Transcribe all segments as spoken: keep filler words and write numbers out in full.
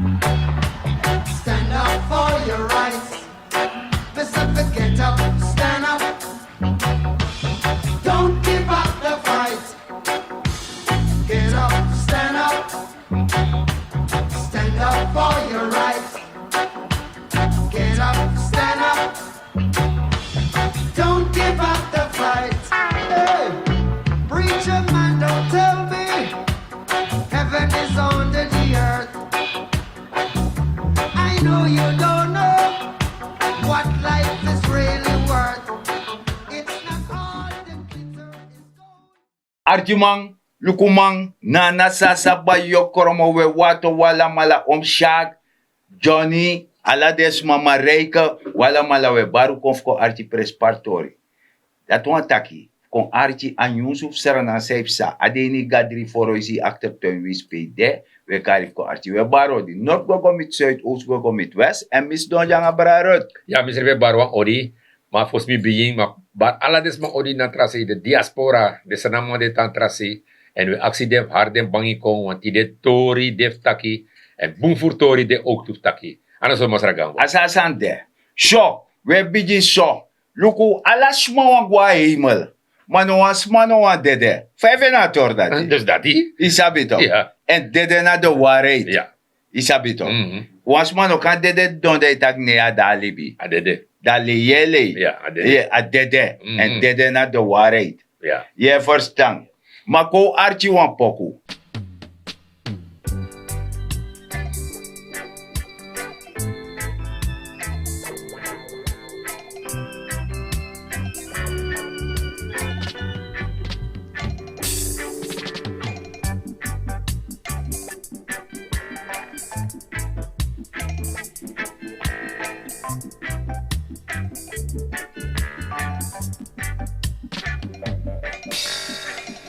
Stand up for your rights. Listen to get up, stand up. Don't give up the fight. Get up, stand up. Stand up for your rights. Get up, stand up. Don't give up the fight. Hey, preacher man, don't tell me heaven is under the earth. I know you don't know what life is really worth. It's not all the glitter is gold. Arkiman, lukuman, nana, sasa, bayo, kromo, we wato, walamala, om Sjaak, Johnny, ala den sma, Marijke, walamala, we bari un kon fu kon arki presi partori. Dati wani taki fu kon arki a nyunsu fu Sranan san yu psa a dei ini gadri foro yu si aktertuin winsi pe yu de, we kari fu kon arki, we bari odi, nort go go miti, suid, oos go go miti, west, èn mi sidon dya nanga brada Ruth. Ya, mi srefi e bari wan odi. Ma fosi mi bigin, ma bari ala den sma odi na tra sei, den diaspora, den Sranan man di e tan tra sei, èn wi e aksi den fu hari den bangi kon, want yu de tori de fu taki, èn bun furu tori de owktu fu taki. A no so, Masra Gambo? A so a sani de. So, wi e bigin so. Luku, ala sma wani go na heimel, ma no wan sma no wani dede. Fa yu e feni a tori dati? Dus dati. Yu sabi tok? Ya. Èn dede na de wari. Ya. Yu sabi tok? Mhm. Wan sma no kan dede didon dan yu taki ne a de a libi. A dede. Dan lei yu e lei. Ya, a dede. Ya, a dede. Mhm. Èn dede na de wari. Ya. Yu e ferstan? Ma kon un arki wan poku.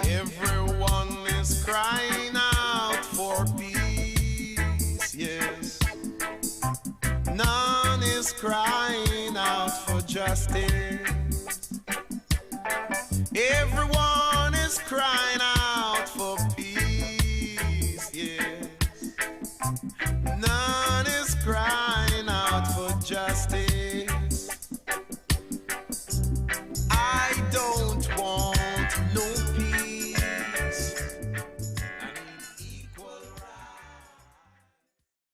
Everyone is crying out for peace, yes. None is crying out for justice. Everyone is crying out for peace, yes. None is crying out for justice. I don't want no peace. I need equal rights.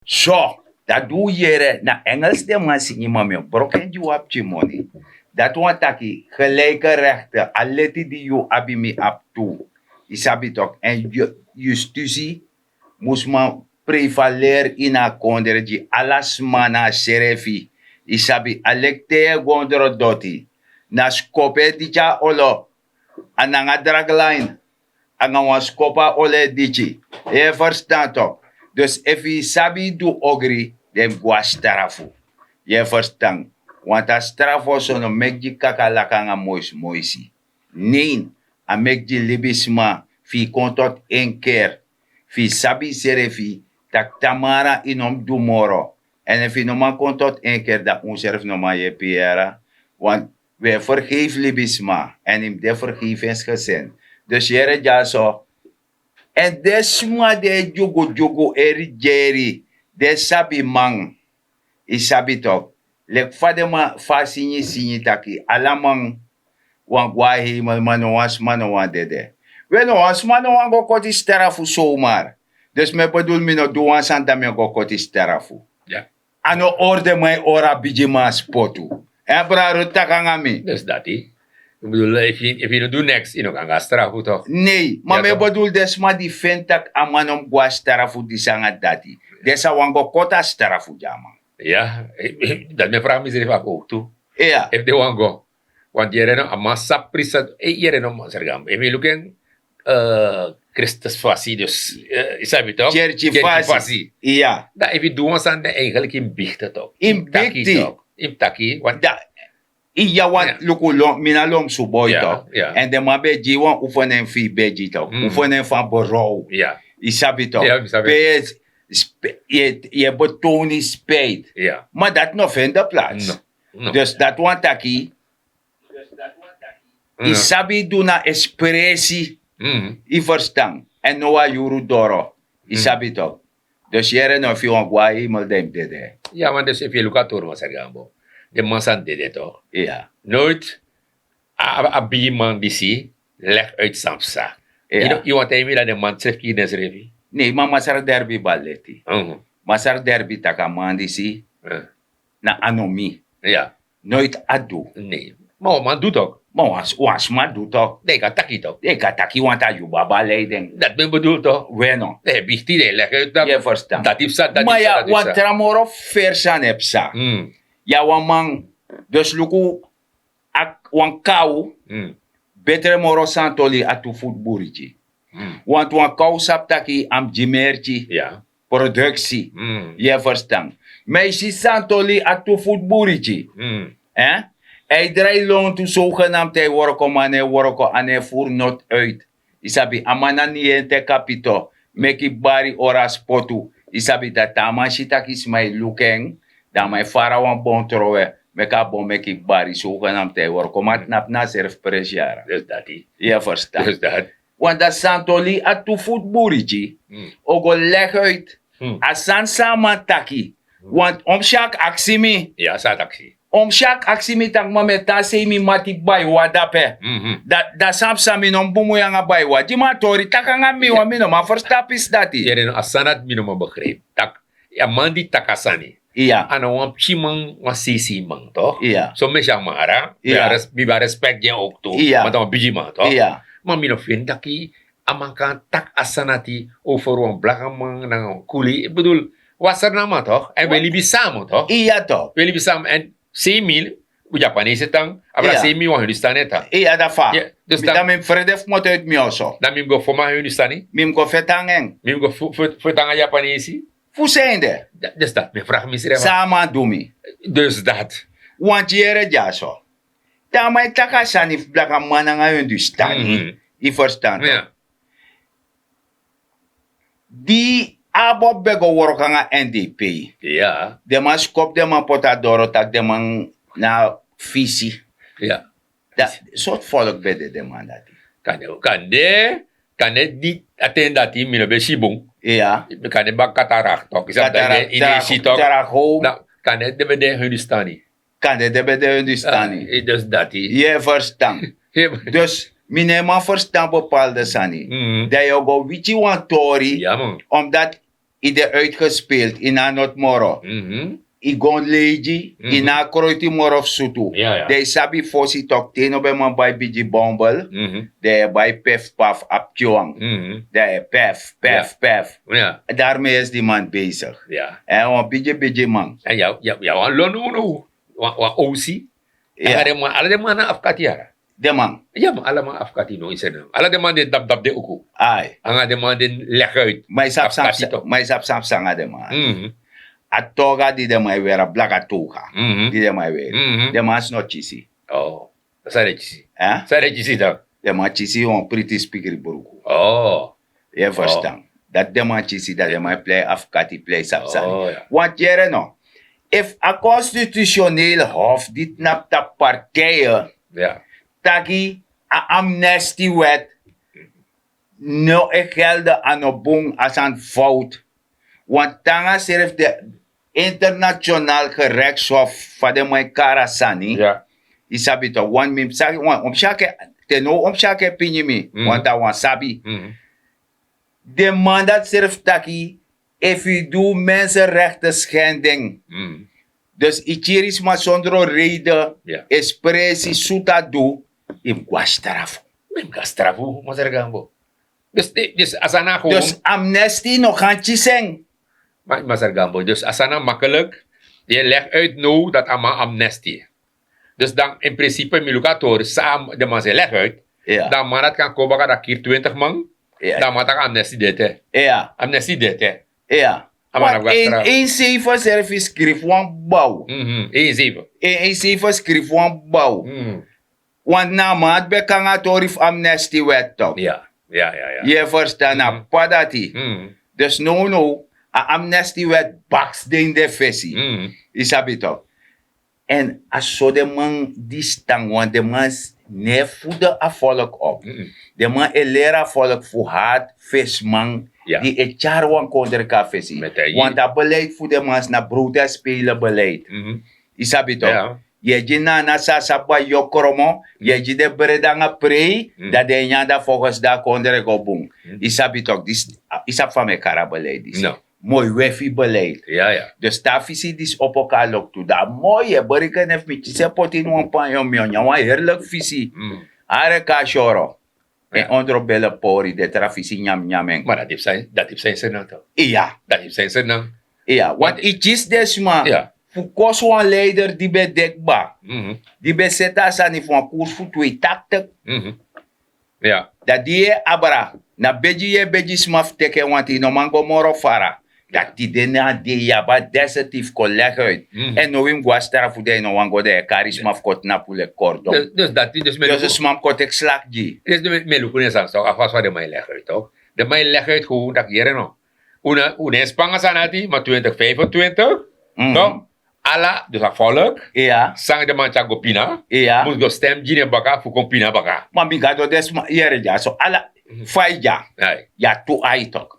So, dati di un yere na Engels den man singi, ma mi o broko en gi un a pikin moni. Dati wani taki gelijke rechten, a leti di yu abi mi abi tu. Yu sabi tok? Èn yu, yu stusi mus man prevaleri ini a kondre gi ala sma na a srefi. Yu sabi, a leki te yu e go ondro doti, na skopu e diki a olo, a nanga dragline, nanga wan skopu a olo e diki. Yu e ferstan tok? Dus efu yu sabi yu du ogri, den mus go na strafu. Yu e ferstan? Want a strafu oso no meki gi kakalaka nanga moismoisi. Nei, a meki gi libisma fu yu kon tot en ker, fu yu sabi yusrefi tak' tamara yu no mus du moro. Èn efu yu no man kon tot en ker, dan unsrefi no man yepi yu, yere. Want wi e fergefi libisma, èn yu mus de fergefensgesin. Dus yere dyaso. Èn den sma di e dyugudyugu e rigeri, den sabiman, yu sabi tok? Leki fa den man, fa a singi singi taki ala man wani go na heimel, ma no wan sma no wani dede. We, no wan sma no wani go koti strafu somar. Dus mi e bedul, mi no du wan sani dan mi e go koti strafu. Ya. A no ori den man e ori a bigiman spotu. Èn a brada Ruth taki nanga mi. Dus dati. Mi bedul, efu yu, efu yu no du neks, yu no kan go na strafu tok? Nei, ma mi e bedul den sma di feni tak' a man no mus go na strafu, disi nanga dati, den sa wani go koti a strafu gi a man. Ya, dati mi e fraga misrefi owktu. Ya. Efu den wani go. Want yere no, a man sabi prisi, e, yere no, Masra Gambo. Efu yu luku en, eh, Kristus fasi, dus, eh, yu sabi tok? Kerki fasi. Ya. Dan efu yu du wan sani, dan eigenlijk yu mus bikti tok. Yu mus bikti. Yu mus taki tok. Yu mus taki, want dan, iya, want luku, mi na lomsu boi tok. Ya. Èn den man ben gi wan oefening fu yu begi tok. Mm. Oefening van berouw. Ya. Yu sabi tok? Ya, mi sabi. Pe yu e, yu e betoon yu spijt. Ya. Ma dati no feni plaats. No. No. Dus dati wani taki yu sabi du na ekspresi. Mm. Yu ferstan? Èn now a yuru doro. Yu sabi tok? Dus yere no efu yu wan go na hemel dan yu mus dede. Ya man, dus efu yu e luku a tori masra gambo, den man sani dede tok. Ya. Noit a bigi man disi leg uit san psa. Yu wan taigi mi dati den man srefi kiri densrefi? Nei, ma masra derbi baleti. Masra derbi taki a man disi na anomi. Noit a du. Ma wan man du tok. Ma wan sma du tok. Dan yu kan taki tok, dan yu kan taki wan taki yu baba lei den. Dati ben bedul tok. We no, dan yu bigin tide yu legi uit dati. Yu e ferstan? Dati psa, dati psa. Ma ya wan tra moro feri sani e psa. Ya wan man, dus luku, wan kaw betre moro santoli a tu futu buriti. Want wan kaw sabi taki a mus gi merki, produksi. Yu e ferstan? Ma yu si santoli a tu futu buriti. Èn a e drai lontu sogenamte a e worko ma a no e worko a no e furu noti uit. Yu sabi a man na ni yu en teki a pito, meki bari ora spotu. Yu sabi dati a man si tak' yu sma e luku en, dan a man e fara wan bon trowe, meki a bon meki bari sogenamte a e worko ma tnapu na a serfi presi yara. Yu e ferstan? Want dati santoli a tu futu buriti o go legi uit a sani san a man taki. Want o mus si a aksi mi. O mus si a aksi mi tak' ma mi e tan sei mi mati baiwa dape. Dan san psa mi no mus bun mu yanga baiwa di man tori taki nanga mi wan mi no man ferstan a pisi dati. A sani dati mi no man begripi tak' a man di taki a sani, a na wan pikin man, wan seisei man tok. So mi e si a man ara, mi ben a respek gi en owk tu. Want a wan bigi man tok. Ma mi no feni taki a man kan taki a sani dati over wan blaka man nanga wan kuli. Bedul, wasra na a man tok èn wi e libi sama tok. Wi e libi sama èn sei mi, un japanesi e tan. Abra sei mi wan hindustani e tan. Iya dati fa. Dan mi mus frede fu moto uiti mi oso. Dan mi mus go foma hindustani. Mi mus go feti nanga en. Mi mus go feti nanga japanesi. Fu sende? Dus dati mi e fragi mi srefi san a man du mi. Dus dati. Wanti yere dyaso, dan a man e taki a sani fu blaka man nanga hindustani. Yu ferstan? Di a bob ben go worko nanga n d p, den man skopu den man poti a doro taki den man na fisi. Sortu folk ben de den man dati? Kande kande di a ten dati mi no ben si bun. Kande baka katarakto kisi a baka den yu no e si tok. Kande den ben de hindustani. Kande den ben de hindustani. Yu e ferstan? Dus mi no e man ferstan bepalde sani. Dan yu o go witi wan tori, omdati yu de uitgespeeld yu no a noti moro. Yu go leigi, yu no a kroiti moro fu sutu. Dan yu sabi fosi tok te yu no ben man bai bigi bombel, dan yu e bai pef paf a pikin wan. Dan yu e pef pef pef. Dari mes di man besig. Èn wan bigi bigi man. Yu abi wan lon now now, wan owsi. Ala den man na afkati yara. Den man? Ya man, ala man afkati no isi en. Ala den man den dapu dapu den uku. Ai. Anga den man den legi uit. Ma yu sabi san psa anga den man? A toga di den man e weri a blaka toga, di den man e weri, den man si no kisi. San den kisi? San den kisi dan? Den man kisi wan priti spikri bruku. Yu e ferstan? Dati den man kisi dati den man e plei afkati plei sabi sani. Wanti yere no, efu a konstitusionele hof di tnapu tapu partiye taki a amnestiwet no e gelde a no bun a sani fowtu. Want tanga srefi de international gerekshof fa den man e kari a sani. Yu sabi tok wan mi mus saki wan o mus si a ke, te now o mus si a ke pini mi. Want a wan sabi. Den man dati srefi taki efu yu du menserekte sgending, dus yu kiri sma sondro reide, espresi sutu a du, yu mus go na strafu. Mi mus go na strafu masra gambo. Dus a sani na gewoon dus amnesti no gan kisi en. Masra gambo dus a sani na makelik. Yu e legi uit now dati a man amnesti. Dus dan in prinsipe mi luku a tori san den man se legi uit, dan a man dati kan kon baka dati kiri twintig man. Dan a man taki amnesti de ete. Amnesti de ete. A man abi go na strafu. Een zeven srefi skrifi wan bow. Een zeven skrifi wan bow. Want na a man dati ben kon nanga a tori fu amnesti wet tok. Yu e ferstan na p'pa dati. Dus nownow a amnesti wet baks den ini den fesi. Yu sabi tok? Èn a so den man disi tan wan den man no e fudu a folk op. Den man e leri a folk fu hati fesiman. Di e tyari wan kondre kon na fesi. Want a beleid fu den man sna browtu e spele beleid. Yu sabi tok? Yu e gi nana san a sabi wan yu o kromo, yu e gi den brede nanga prei, dan den e nyan dan fokus dan a kondre go bun. Yu sabi tok? Yu sabi fa mi e kari a beleid disi? Moi wefi beleid. Dus te a fisi disi opo kon na loktu dan a moi yu e beriken efu mi kisi en poti ini wan panyo mi o nyan wan herlik fisi. Hari en kon na syoro. En ondro bele pori den tra fisi nyamnyam en. Ma dati yu psa en seri nan to? Iya. Dati yu psa en seri nan. Iya want yu kisi den sma fu kosi wan leider di ben de kba, di ben seti a sani fu wan kursu fu twei taktik. Dan di yu e abra, na begi yu e begi sma fu teki en wanti yu no man go moro fara. Dan tide na a dei yu abi a deseti fu kon legi uit. Èn now yu mus go na strafu dan yu no wani go dan yu e kari sma fu kon tnapu leki kordon. Dus dati dus mi e luku. Sma mus kon teki slaki gi yu. Dus mi e luku na en sani so a fasi fa den man e legi uit tok. Den man e legi uit gewoon tak' yere no, un no e span a sani ati ma twintik vijfentwintik. Tok. Ala dus a folk, sanga den man tyari go pina, mus go stem gi den baka fu kon pina baka. Ma mi gado den sma yere dya so ala fa yu dya. Yu abi tu ai tok.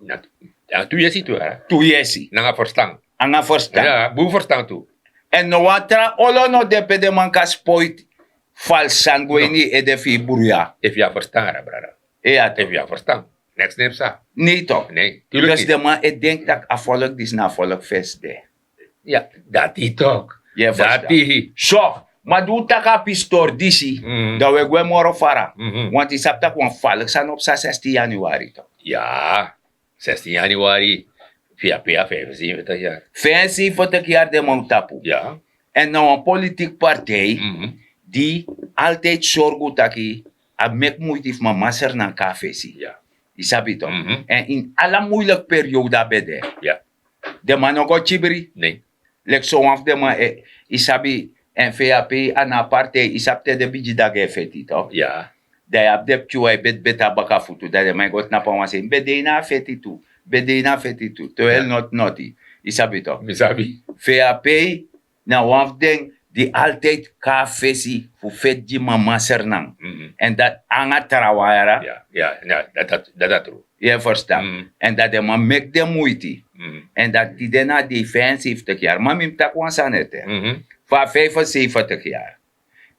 Tu yesi tu yesi. Nanga ferstan. Nanga ferstan. Bun ferstan tu. Èn no wan tra olo no de pe den man kan spoiti falsi sani go ini yu ede fu yu bruya. Efu yu abi ferstan ara brada. Efu yu abi ferstan, neks no e psa. Nei tok. Dus den man e denki tak' a folk disi na a folk fesi de. Dati tok. Dati. So, ma di un taki a pistori disi, dan un e gwe moro fara. Want yu sabi tak' wan faliki sani o psa sestin yanuari tok. Ya, sestin yanuari. Fi a pe a fenfenseventik yari. Fenfenseventik yari den man tapu. Èn na wan politiki partei di altidi sorgu taki a meki muiti fu mama sernan kon na fesi. Yu sabi tok? Èn ini ala muiliki periode a ben de. Den man no go kibri. Leki sowan fu den man e yu sabi, èn fap a na a partei yu sabi te den bigin dagi e feti tok. Dan yu abi den pikin wan e beti beti na baka futu dan den man e go tnapu na wan sei mi ben de ini a feti tu. Ben de ini a feti tu te wi e noti noti. Yu sabi tok? Fap na wan fu den di altidi kon na fesi fu feti gi mama sernan. Èn dati nanga trawan yara. Dati a tru. Yu e ferstan? Èn dati den man meki den muiti. Èn dati tide na a dei fenfenseventik yari ma mi mus taki wan sani ete. Fu a fenfenseventik yari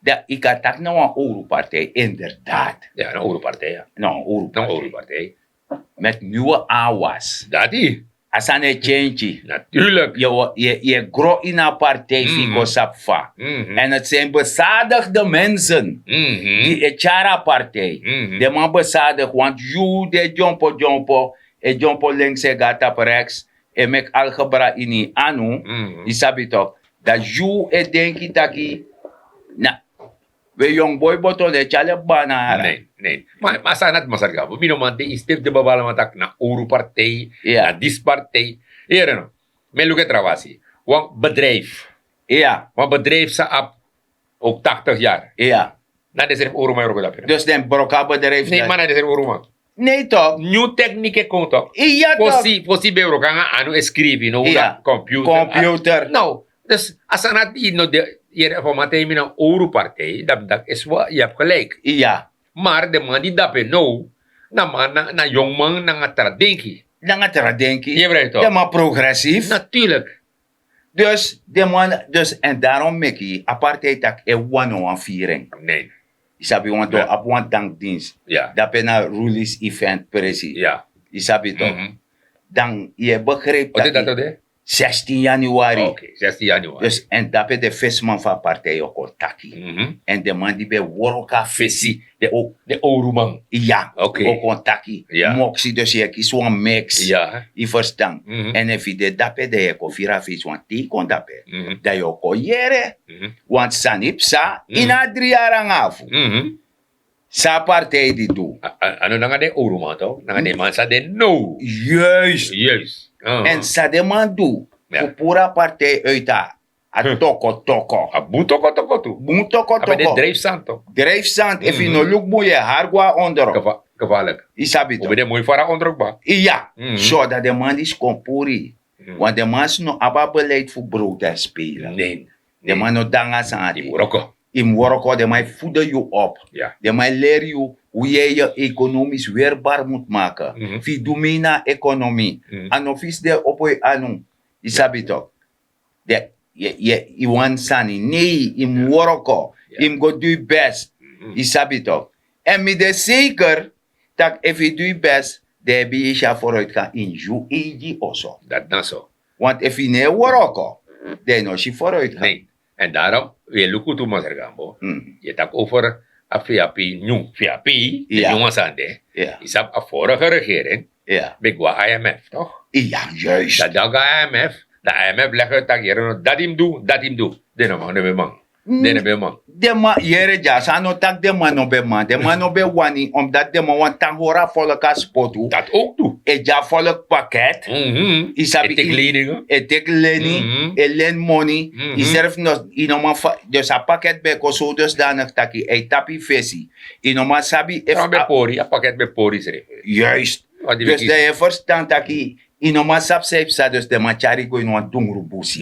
dan yu kan taki na wan owru partei inderdaad. Na wan owru partei. Meti niwe awas. Dati a sani e tyentyi. Naturlik. Yu e gro ini a partei fu yu go sabi fa. Èn eti sen besadigde mensen di e tyari a partei. Den man besadig want yu di e dyompo dyompo e dyompo lenks e go na tapu reks e meki algebra ini yu anu. Yu sabi tok? Dan yu e denki taki na we yongu boi boto no e tyari en bana. Nei. Ma a sani na di masarga mi no man de yu stefu de babalaman tak' na owru partei. Na disi partei. Yere no? Mi e luku en tra wasi. Wan bedrijfu. Wan bedrijfu san abi oki taktik yari. Na den seri fu owru man e wroko dape. Dus den broko a bedrijfu. Nei ma na den seri fu owru man. Nei tok? Nyun tekniki e kon tok. Fosi ben e wroko nanga anu e skrifi no unu na computer. No. Dus a sani na di no de. Yere fu a man taigi mi na owru partei dan mi daki esi wan yu abi geliki. Mar den man di dape now na man na yongu man nanga tra denki. Nanga tra denki. Den man progresifu. Naturlik. Dus den man dus èn darom meki a partei tak' e wani wan firi en. Yu sabi wan don abi wan dankdins. Dape na rulis event presi. Yu sabi tok? Dan yu e begripi taki sestin yanuari. Dus èn dape den fesiman fu a partei o kon taki. Èn den man di ben wroko a fesi. Den owruman. Ya. O kon taki. Moksi dus yu e kisi wan meks. Yu ferstan? Èn efu yu de dape dan yu e kon firi a fesi wan te yu kon dape dan yu o kon yere. Want sani psa ini a dri yari nanga afu. San a partei di du? A no nanga den owruman tok nanga den man san de now. Juist. Èn san den man du fu puru a partei uiti a toko toko. A bun toko toko tu. Bun toko toko. Drijfu sand efu yu no luku bun yu e hari go na ondro. Yu sabi tok? Yu ben de moi fara ondro kba. Iya. So dan den man disi kon puru yu. Wan den man si no abi a beleid fu browtu e speli. Den man no de nanga sani ati. Yu mus wroko, den man e fudu yu op. Den man e leri yu wi yu e ekonomis werbar mus maki. Fu yu du mi na ekonomi, a no fu yu sidon opo yu anu. Yu sabi tok'? Yu wani sani nei, yu mus wroko, yu mus go du yu best. Yu sabi tok'? Èn mi de seker tak' efu yu du yu best, dan yu e ben si a foruitgan ini yu eigi oso. Dati na so. Want efu yu no e wroko, dan yu no si foruitgan. Èn darom wi e luku tu masra gambo, yu e taki over a fiapi nyun fiapi de nyun wan sani de. Yu sabi a vorige regering ben go na imf tok'? Dati dan go na imf, dan imf legi uit tak' yere no dati yu mus du, dati yu mus du. Den no man no ben man. Den no ben man. Den man yere dya san no taki den man no ben man, den man no ben wani omdati den man wani tan hori a folk a spotu. Dati owk tu. E gi a folk paket. Yu sabi, e teki leni, e leni moni. Yu srefi no man fa dus a paket ben kon so dusdanik taki a e tapu yu fesi. Yu no man sabi efu a paket ben pori srefi. Juist. Dus dan yu e ferstan taki yu no man sabi san yu psa dus den man tyari yu go ini wan dungru busi.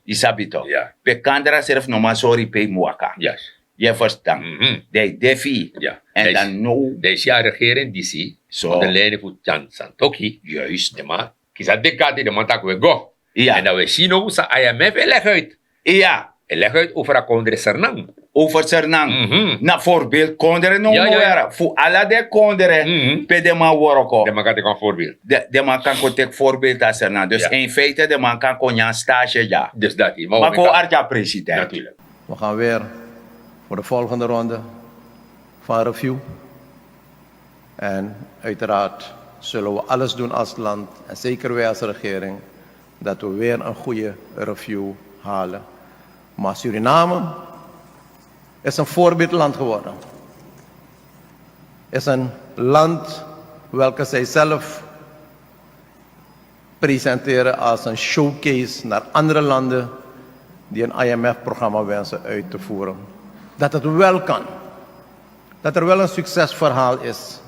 Yu sabi tok'? Pe kandra srefi no man sori pe yu mus waka. Yu e ferstan? Dan yu de fu yu. Èn dan now dan yu si a regering disi, so den leni fu tyan santoki. Juist. Den man kisi a dekati, den man taki wi e go. Èn dan wi e si now san imf e legi uit. Iya. E legi uit over a kondre sernan. Over sernan. Na voorbeeld kondre no no wera fu ala den kondre pe den man wroko. Den man kan teki wan voorbeeld. Den man kan kon teki voorbeeld na sernan dus in feite den man kan kon nyan stage dya. Dus dati ma wi kon arki a president. We gaan weer voor de volgende ronde van review. En uiteraard zullen we alles doen als land en zeker wij als regering dat we weer een goede review halen. Maar Suriname is een voorbeeldland geworden. Is een land welke zij zelf presenteren als een showcase naar andere landen die een I M F-programma wensen uit te voeren. Dat het wel kan. Dat er wel een succesverhaal is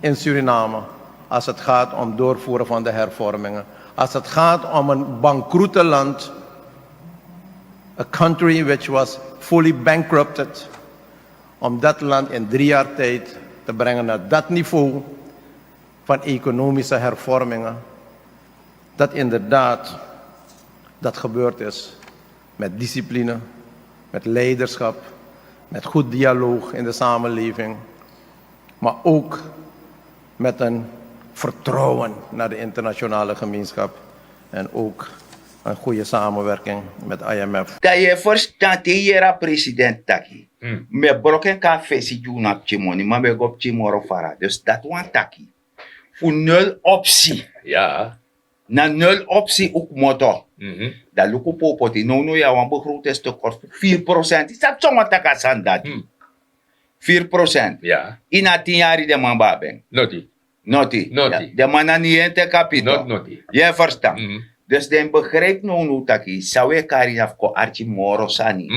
in Suriname als het gaat om doorvoeren van de hervormingen. Als het gaat om een bankroete land, a country which was fully bankrupted, om dat land in drie jaar tijd te brengen naar dat niveau van economische hervormingen, dat inderdaad dat gebeurd is met discipline, met leiderschap, met goed dialoog in de samenleving, maar ook met een vertrouwen naar de internationale gemeenschap en ook een goede samenwerking met I M F. Dan yu e ferstan te yu yere a president taki, mi e broko en kon na fesi gi unu na pikin moni ma mi e go pikin moro fara dus dati wan taki fu nul opsi. Na nul opsi un kmoto. Dan luku pe un poti nownow yu na wan begrotingstekort fu firi prosent yu sabi son wan taki a sani dati. Firi prosent. Ini a tin yari den man ben abi en. Noti. Noti. Den man na ni yu en teki a pito. Yu e ferstan? Dus den begripi nownow taki san un e kari na fu kon arki moro sani.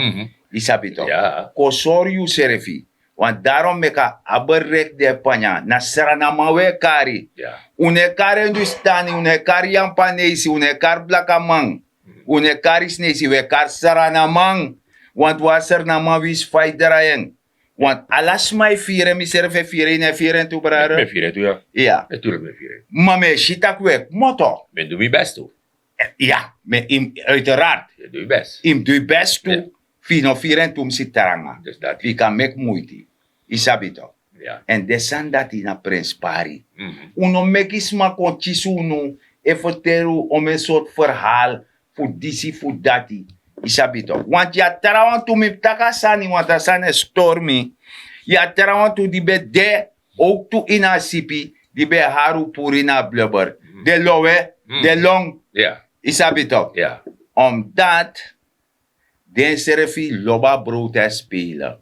Yu sabi toki? Kon sori yusrefi. Want darom meki a berek de panya na sranaman un e kari. Un no e kari en dustani un no e kari yampanesi un no e kari blakaman. Un no e kari snesi un e kari sranaman. Want wan sranaman winsi fa yu drai en. Want ala sma e firi en mi srefi e firi en yu no e firi en tu brada? Ya. Ma mi e si tak' un e kmoto. Mi e du mi best tu. Ya, ma yu mus uiteraard yu mus du yu best tu. Fu yu no firi en tu mus yu tranga fu yu kan meki muiti. Yu sabi toki? Èn den sani dati na prenspari. Un no meki sma kon kisi unu e ferteri unu omen sortu ferhal fu disi fu dati. Yu sabi toki? Want yu a trawan tu mi mus taki a sani want a sani e stori mi. Yu a trawan tu di ben de owktu ini a sipi di ben e hari un puru ini a bleber, den lowe, den long. Yu sabi toki? Omdat densrefi lobi a browtu e spele.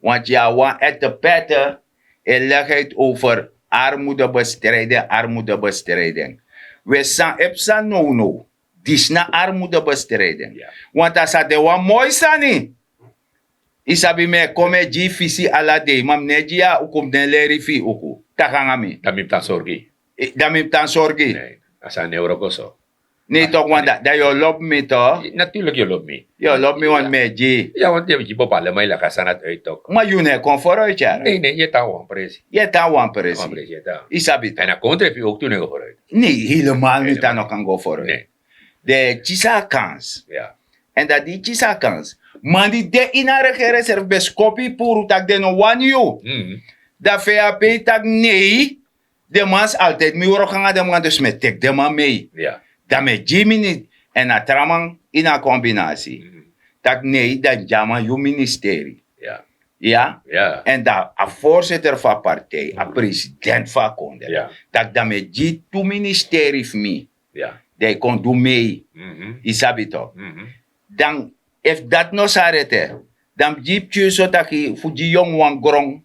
Want yu na wan ettepette e legi uit over armudebestridi en armudebestridi en. We san e psa nownow disi na armudebestridi en. Want a sa de wan moi sani. Yu sabi mi e kon mi e gi yu fisi ala dei ma mi no e gi yu a uku mi no e leri yu fu yu uku. Taki nanga mi dan mi mus tan sorgi. Dan mi mus tan sorgi. A sani no e wroko so. Nee, toch, want dat, dat je loopt mee, toch? Natuurlijk, je loopt mee. Je loopt mee, want met die. Ja, want je hebt je bepaalde mij laga staan het uit, toch? Maar je nee kon vooruit, ja. Nee, nee, je taal wan presi. Je taal wan presi. Wan presi, je taal. Isabi. En dan komt er ook toen nog vooruit. Nee, helemaal niet aan nog kan go vooruit. Nee. De kisa kans. Ja. En dat die kisa kans. Man die de in a regering zelf beskopi puru tak den no wan you. Mhm. Dat V H P tak nee. Den man si altijd mi wroko nanga den man, dus mi e teki den man mee. Dan mi e gi mi niti. Èn a tra man ini a kombinasi. Tak' nei, dan gi a man yu ministeri. Ya. Èn dan a voorzitter fu a partij, a president fu a kondre, tak' dan mi e gi tu ministeri fu mi. Dan yu kon du mei. Yu sabi tok'? Dan efu dati no sari ete, dan mi gi yu pikin so taki fu gi yongu wan gron.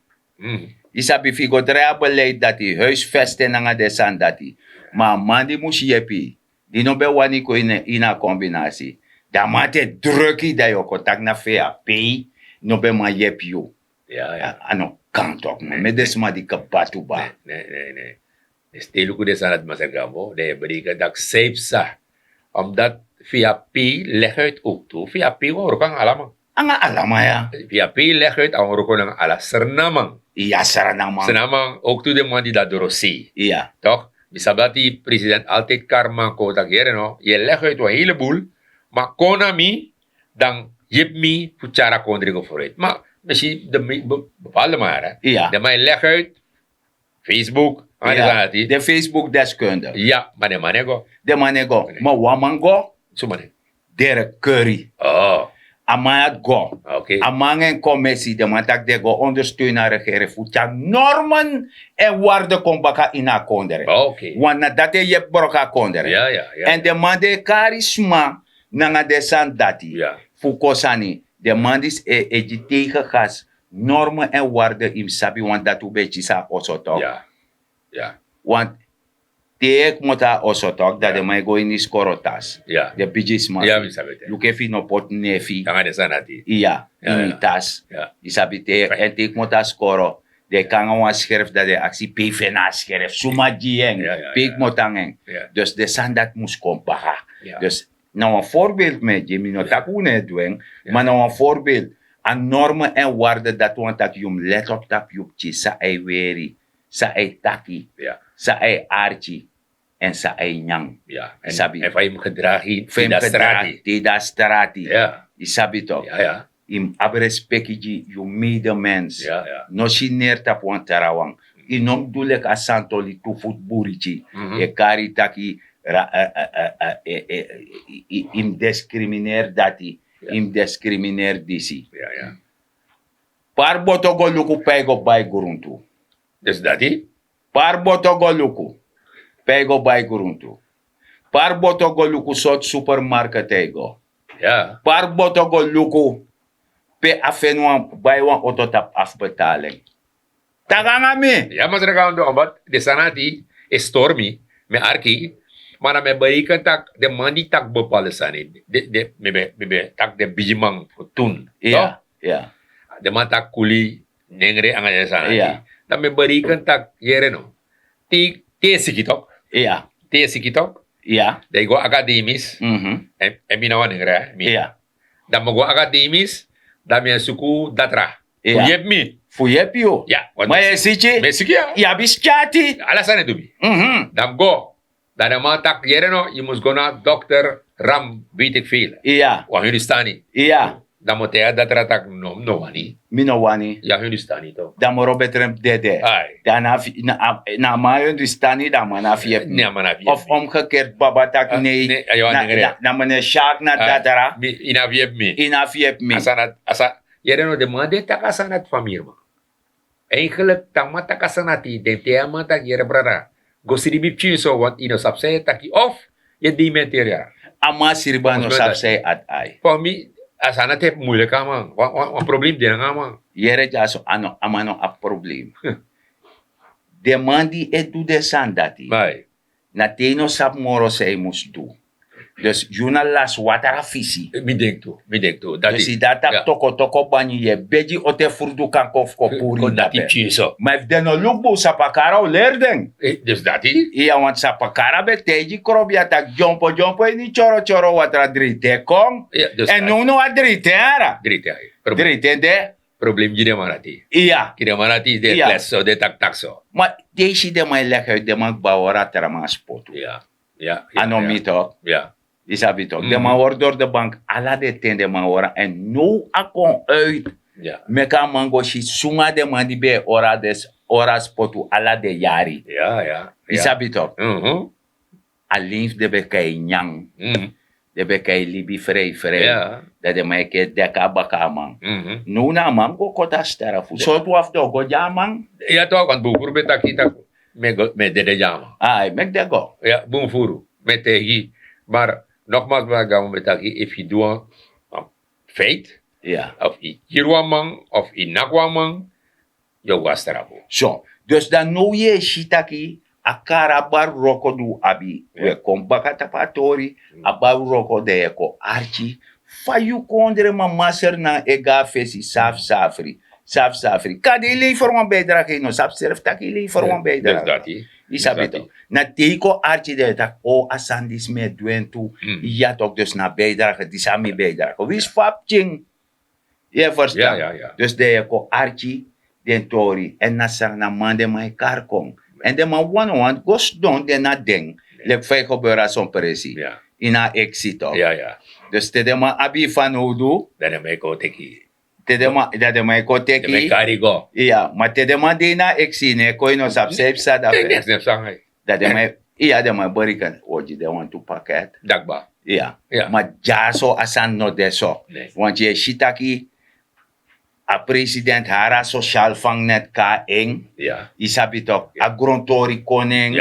Yu sabi, fu yu go drai a beleid dati, huisvesten nanga den sani dati. Ma a man di mus yepi yu, di no ben wani kon ini a kombinasi, dan a man te druk yu, dan yu o kon taki na fei a pei no ben man yepi yu. A no kan tok', man. Meki den sma di kaba tu ba. Neste luku den sani dati, masra Gambo, dan yu e bereken dati sei psa. Omdat fei a pei legi uit ook tu, fei a pei wan wroko nanga alaman. Nanga alaman, ya. Fei a pei legi uit a wan wroko nanga ala Srnaman. Ya, Srnaman. Srnaman, ook tu den man di dati doro sei. Ya. Tok'? Mi sabi dati president altijd kari man kon taki: here no, yu e legi uit wan heleboel, ma kon na mi, dan yepi mi fu tyari a kondre go vooruit. Ma mi si den bepaalde man, ya, den man e legi uit Facebook, nanga den sani dati. Den Facebook-deskundige. Ya, ma den man no e go. Den man no e go. Ma wan man go. Suma nen? Derek Curry. A man dati go. A man nanga en komesi, den man taki den go ondersteun a regering fu tyari normen en waarde kon baka ini a kondre. Want na dati e yepi broko a kondre. Èn den man di e kari sma nanga den sani dati fu kon sani, den man disi e gi tegengas normen en waarde. Yu mus sabi, want dati un ben e kisi a oso tok'. Want te yu e kmoto a oso tok', dan den man e go ini skoro tasi. Den bigisma, luku efu yu no poti nefi. Nanga den sani dati. Ya, ini tasi. Yu sabi, te yu e, èn te yu kmoto a skoro, den e kon nanga wan skerfi, dan den e aksi pe yu feni a skerfi, suma gi yu en, pe yu kmoto nanga en. Dus den sani dati mus kon baka. Dus na wan voorbeeld mi e gi, mi no taki un no e du en, ma na wan voorbeeld. A normen en waarde dati wani taki yu mus let op tapu yu pikin, san a e weri, san a e taki, san a e arki, èn san a e nyan. Yu sabi, èn fa yu mus gedragi te yu de na strati. Yu sabi tok'? Yu mus abi respeki gi yu medemens. No sineri tapu wan trawan. Yu no mus du leki a santoli tu futu buriti. Yu e kari taki yu mus discrimineri dati, yu mus discrimineri disi. Pari boto go luku pe yu go bai gruntu. Dus dati. Pari boto go luku pe yu go bai gruntu. Pari boto go luku sortu supermarket yu go. Pari boto go luku pe a feni wan, bai wan oto tapu afbetaling. Taki nanga mi. Ya, masra Gambo, omdat den sani dati e stori mi, mi e arki. Ma dan mi e bereken taki den man di taki bepaalde sani, den, den, mi ben, mi ben taki den bigiman fu tun. Ya. Den man taki kuli, nengre nanga den sani dati. Dan mi e bereken taki, here no, te, te yu e siki tok'? Te yu e siki tok'? Dan yu go akademis. Èn, èn mi na wan nengre, mi. Dan mi go akademis, dan mi e suku datra fu yepi mi. Fu yepi yu. Ma yu e siki. Mi e siki, ya. Yu abi siki ati. Ala sani e du mi. Dan mi go. Dan den man taki, here no, yu mus go na dokter Ram, weet ik veel. Wan Hindustani. Dan mi o taigi a datra taki no, mi no wani. Mi no wani. Yu a Hindustani tok'? Dan moro betre mi dede. Dan na a man Hindustani, dan a man no abi fu yepi mi. Of omgekeerd, baba taki nei. Na, na, na meneer Shark na datra. Yu no abi fu yepi mi. Yu no abi fu yepi mi. A sani, a sani, here no, den man di e taki a sani dati famiri man. Eigenlijk te a man taki a sani dati, den e taigi a man taki, here brada, go sribi pikinso, want yu no sabi san yu e taki, of yu e dementeri, ya. A man sribi, a no sabi san yu e ati. Fu mi, a sani dati e moeilijk nanga a man. Wan, wan, wan problem de nanga a man. Yere dyaso, a no, a man no abi problem. Den man di e du den sani dati, na te yu no sabi moro san yu mus du. Dus yu na lasi watra fisi. Mi denki tu, mi denki tu. Dus yu dati taki toko toko banyi, yu e begi ote furdu kan kon fu kon puru yu dape. Ma efu den no luku bun, sapakara o leri den. Dus dati iya, want sapakara ben taigi krobia taki dyompo dyompo ini tyoro tyoro watra dri ten kon. Èn now no a dri ten ara. Dri ten de. Problem gi den man dati. Iya. Gi den man dati den fles so den taki taki so. Ma te yu si den man e legi uit, den man kba ora tra man spotu. A no mi tok. Yu sabi tok, den man hori dori de bank ala den ten, den man hori. Èn now a kon uit. Meki a man go si suma den man di ben e hori a spotu ala den yari. Yu sabi tok. Alen fu den ben kai nyan. Den ben kai libi frei frei. Dan den man e keri deki a baka a man. Now na a man go koti a stara fu sortu wan fu den o go gi a man. Ya tok, want bun furu ben taki taki mi e dede gi a man. Ai meki den go. Ya bun furu mi e taigi. Mar nogmaals mi a gi a man ben taki efu yu du wan feit, of yu kiri wan man, of yu naki wan man, yu o go na strafu. So, dus dan now yu e si taki a kari a bari wroko di un abi, un e kon baka tapu a tori. A bari wroko dan yu e kon arki fa yu kondreman masra nan e go na fesi safsafri. Safsafri kadi yu lever wan bijdrage, yu no sabi srefi tak' yu lever wan bijdrage. Yu sabi tok. Na te yu kon arki dan yu taki o a sani disi mi e du en tu. Ya tok, dus na bijdrage disi a mi bijdrage winsi fa pikin. Yu e ferstan? Dus den e kon arki den tori èn na sani na man den man e kari kon. Èn den man wanwan go sidon den na den leki fa e geberi a son presi ini a eksi tok. Dus te den man abi yu fanowdu, dan den man e kon teki yu. Te den man dan den man e kon teki yu. Kari go. Iya ma te den man de ini a eksi yu no e kon yu no sabi san yu psa dape. Dan den man e iya den man e beriken wi o gi den wantu paket. Dakba. Iya. Ma dyaso a sani no de so. Want yu e si taki a president hari a sosial vangnet kon na en. Yu sabi tok a grontori kon na en.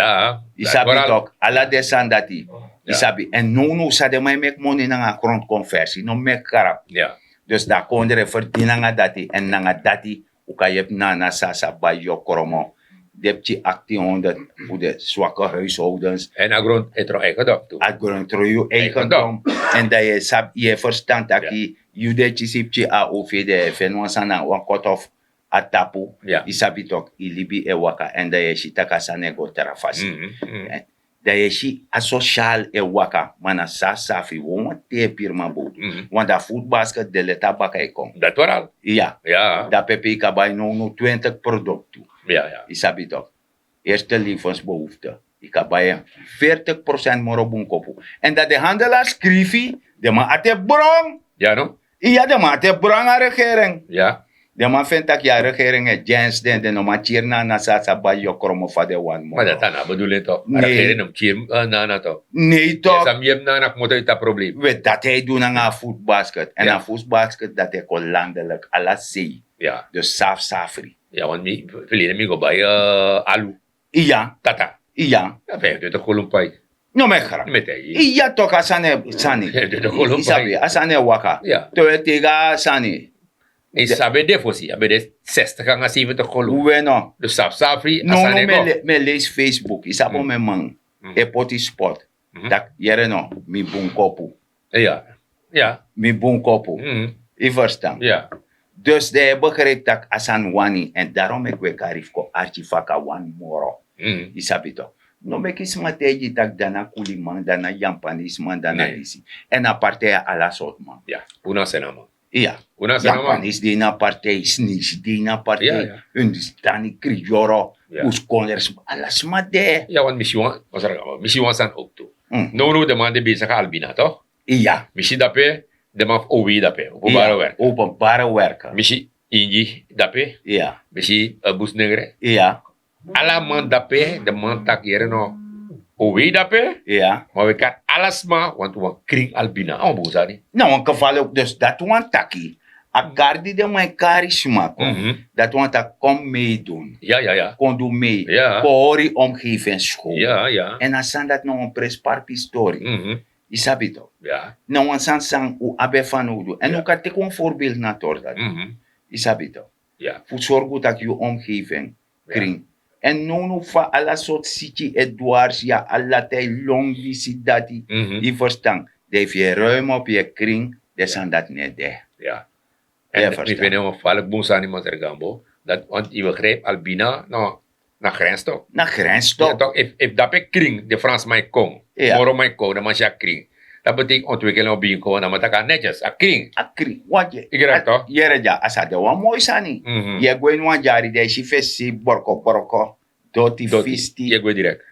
Yu sabi tok ala den sani dati. Yu sabi èn nownow san den man e meki moni nanga a grondkonversi no meki krap. Dus dan a kondre ferdini nanga dati èn nanga dati un kan yepi nana san a sa bai yu o kromo. Den pikin aktin honderd fu den swake huishoudens. Èn a grond e tron eigendom tu. A grond tron yu eigendom. Èn dan yu e sabi yu e ferstan taki yu den kisi pikin a ofe dan yu e feni wan sani na wan koto fu a tapu. Yu sabi tok yu libi e waka èn dan yu e si tak' a sani e go tra fasi. Dan yu e si a sosial e waka ma na safsafri wawan te piriman bowtu. Want a food basket de leti a baka e kon. Iya. Dape pe yu kan bai nownow twintig produktu. Yu sabi tok. Eerste levensbehoefte yu kan bai en. Veertig prosent moro bun kopu. Èn dan den handelaar skrifi den man ati e bron. Iya den man ati e bron a regering. Den man feni tak' yu a regering e dyansi den den no man kiri na a nasi a sa bai yu o kromo fa den wani moro. Ma dati a no a bedulen tok a regering no mus kiri. Nana tok. Nei tok. San mi yepi nana kmoto yu ta problem. We dati a e du nanga a food basket èn a food basket dati e kon landelik ala sei. Dus safsafri. Ya want mi felini mi go bai alu. Iya. Tata. Iya. Vijfentwintig kolumpai. No mi e grap. Mi e taigi yu. Iya tok a sani e sani. Yu sabi a sani e waka. Te wi e tegi a sani. Yu sabi de fosi a ben de sestig nanga seventig kolum. We no. Dus safsafri a sani e go. Mi e leisi facebook yu sabi o mi e man e poti sport. Tak' yere no mi bun kopu. Mi bun kopu. Yu ferstan? Dus den e begripi tak' a sani wani èn darom meki wi e kari fu kon arki faka wani moro. Yu sabi tok? No meki sma taigi yu tak' dan na kuliman dan na yampanisman dan na disi. Èn a partei a ala sortu man. Unu a seni a man. Iya. Yampanis de ini a partei, snisi de ini a partei, hindustani, kriyoro, buskonders, ala sma de. Iya want mi si wan sani owktu. Nownow den man de besigi albina tok? Iya. Mi si dape den man fu owei dape openbare werk. Openbare werk. Mi si ingi dape. Iya. Mi si busnengre. Iya. Ala man dape den man taki yere no. Owei dape. Iya. Ma wi kari ala sma wantu wan krin albina a wan bun sani. Na wan kefali owktu dus dati wan taki a kari di den man e kari sma kon. Dati wan taki kon meidun. Kon du mei. Kon hori omgefi en skow. Èn a sani dati na wan prenspari pistori. Yu sabi tok? Na wan sani san un abi en fanowdu èn un kan teki wan forbeeld na a tori dati. Yu sabi tok? Fu sorgu tak' yu omgefi en krin. En nownow fa ala sortu siki e dwarsi ya, ala tij long disi dati. Yu ferstan? Dan efu yu e ruim op yu e kring, den sani dati no e de. En mi feni en wan faliki bun sani, masra Gambo, dati want yu begrijp albina na grens tok. Na grens tok. Efu dape kring de fransman e kon, moro man e kon, dan man si a kring. Dati betekent ontwikkeling o bigin kon, dan man taki a netyes a kring. A kring. Yu grijp tok? Yere dya, a sa de wan moi sani. Yu e go ini wan dyari dan yu si fesi borko borko, doti, fisti. Yu e go direkt.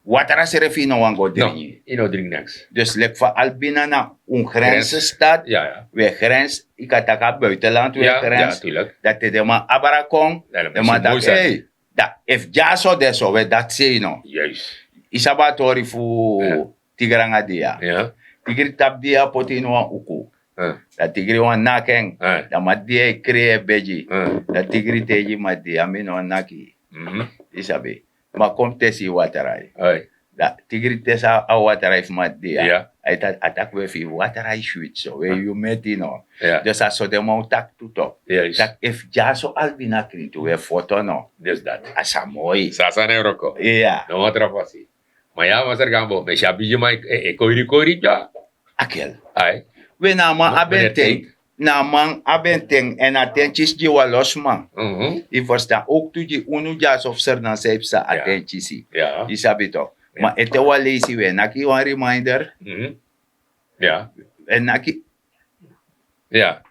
Watra srefi yu no wani go dringi. Yu no dringi neks. Dus leki fa albina na un grense stad, wi e grens, yu kan taki a buitenland wi e grens. Dati te den man abra kon, den man taki ei, dan efu dyaso de so wi e dati sei no. Yu sabi a tori fu tigri nanga dia? Tigri tapu dia poti ini wan uku. Dan tigri wani naki en. Dan mati dia e krei e begi. Dan tigri taigi mati dia mi no wani naki yu. Yu sabi? Ma kon mi tesi yu watra yu. Dan tigri tesi a watra yu fu mati dia. A taki we fu yu watra yu switi so we yu meti no. Dus a so den man o taki tu tok. Taki efu dyaso albina krin tu we foto no. A sa moi. Sasa na en wroko. Iya. No watra fasi. Ma ya masra Gambo, mi si a bigi man e koiri koiri dya. Akel. We na a man abi en ten. Na a man abi en ten èn a ten kisi gi wan losi man. Yu ferstan? Owktu gi unu dyaso fu sernan san yu psa a ten kisi. Yu sabi tok? Ma ete wan leisi wi e naki yu wan reminder. Wi e naki.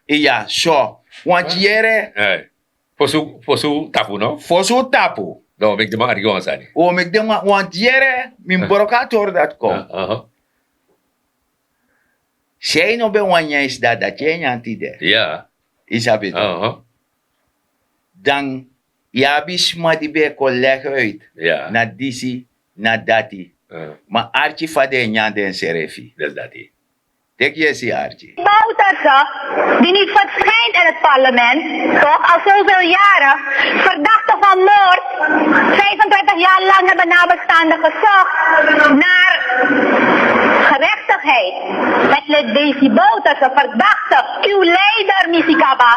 Iya so. Wanti yere. Fosi un tapu no? Fosi un tapu. Dan un o meki den man arki wan sani. Un o meki den man wanti yere mi mus broko a tori dati kon. Sei no ben wani nyan yu sda dati yu e nyan tide. Yu sabi tu? Dan yu abi sma di ben e kon leguit na disi na dati. Ma arki fa den e nyan densrefi. Dati. Teki yu e si arki. Bouterse, die niet verschijnt in het parlement, toch al zoveel jaren, verdachte van moord, vijfentwintig jaar lang hebben nabestaanden gezocht naar gerechtigheid. Het lid Daisy Bouterse, verdachte, uw leider Misikaba,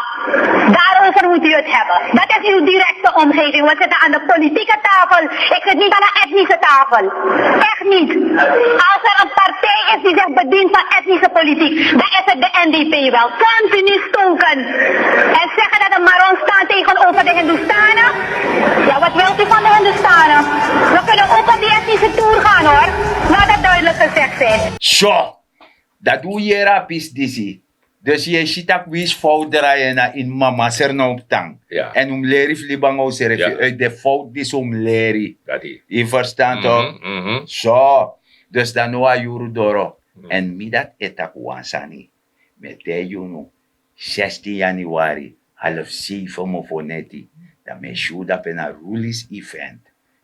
daarover moet u het hebben. Dat is uw directe omgeving. We zitten aan de politieke tafel. Ik zit niet aan de etnische tafel. Echt niet. Als er een partij is die zich bedient van etnische politiek, dan is het de N D P wel. Continu stoken. En zeggen dat de Marons staan tegenover de Hindoestanen. Ja, wat wilt u van de Hindoestanen? We kunnen ook op die etnische tour gaan hoor. Laat dat duidelijk gezegd zijn. Zo. Dati un yere a pisi disi. Dus yu e si tak' winsi fa un drai en na ini mama sernowpu tan. Èn un mus leri fu libi nanga unsrefi uit den fowtu disi un mus leri. Yu ferstan tok? So. Dus dan now a yuru doro. Èn mi dati e taki wan sani. Mi e taigi unu, sestin yanuari, halfu seifen mofo neti, dan mi e si un dape na rulis event.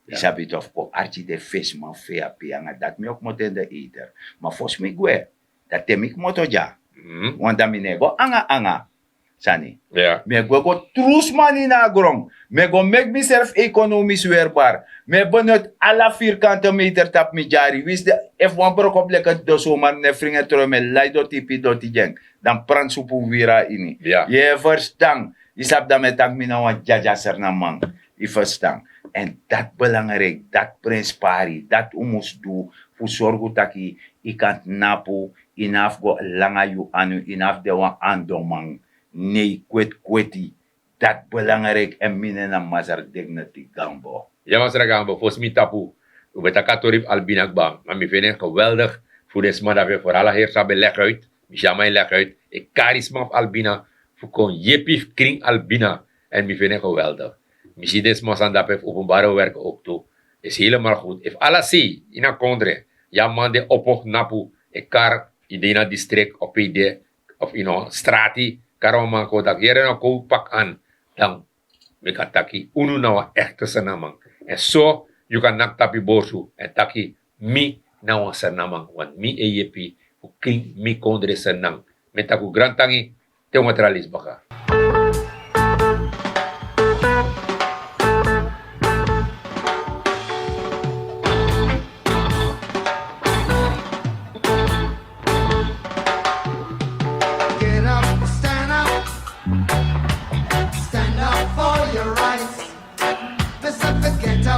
Yu sabi tu fu kon arki den fesiman fu e api nanga dati mi o kmoto en den eiter. Ma fosi mi gwe, dan te mi kmoto dya, want dan mi no e go anga anga sani. Mi e gwe go tru sma ini a gron. Mi e go meki misrefi ekonomis werbar. Mi e benoti ala firkante meter tapu mi dyari winsi de. Efu wan broko bleke doso mari mi no e fringi en tron mi e lai doti ipi doti gi en, dan pranti supu wiri na ini. Yu e ferstan? Yu sabi dan mi e taki mi na wan dyadya sernaman. Yu ferstan? Èn dati belangriki, dati prenspari dati un mus du, fu sorgu taki yu kan tnapu. Yu no abi fu go langa yu anu, yu no abi fu de wan andoman. Nei kweti kweti. Dati belangriki èn mi nen na masra dignity gambo. Ya masra gambo fosi mi tapu, un ben taki a tori fu albina kba ma mi feni en geweldik. Fu den sma dape foral a heri san ben leguit, mi si a man e leguit e kari sma fu albina fu kon yepi fu krin albina. Èn mi feni en geweldik. Mi si den sma sani dape fu openbare werke ouk tu. Is helemal gud efu ala sei ini a kondre, yu a man de opo knapu e kari yu de ini a distrik of pe yu de, of yu no strati kari wan man kon taki yere no kon pak an. Dan mi kan taki unu na wan ekte sernaman. Èn so yu kan naki tapu yu borsu èn taki mi na wan sernaman want mi e yepi fu krin mi kondre sernan. Mi e taki un grantangi. Te un a tralis baka. Get up, stand up, stand up for your rights. This is the ghetto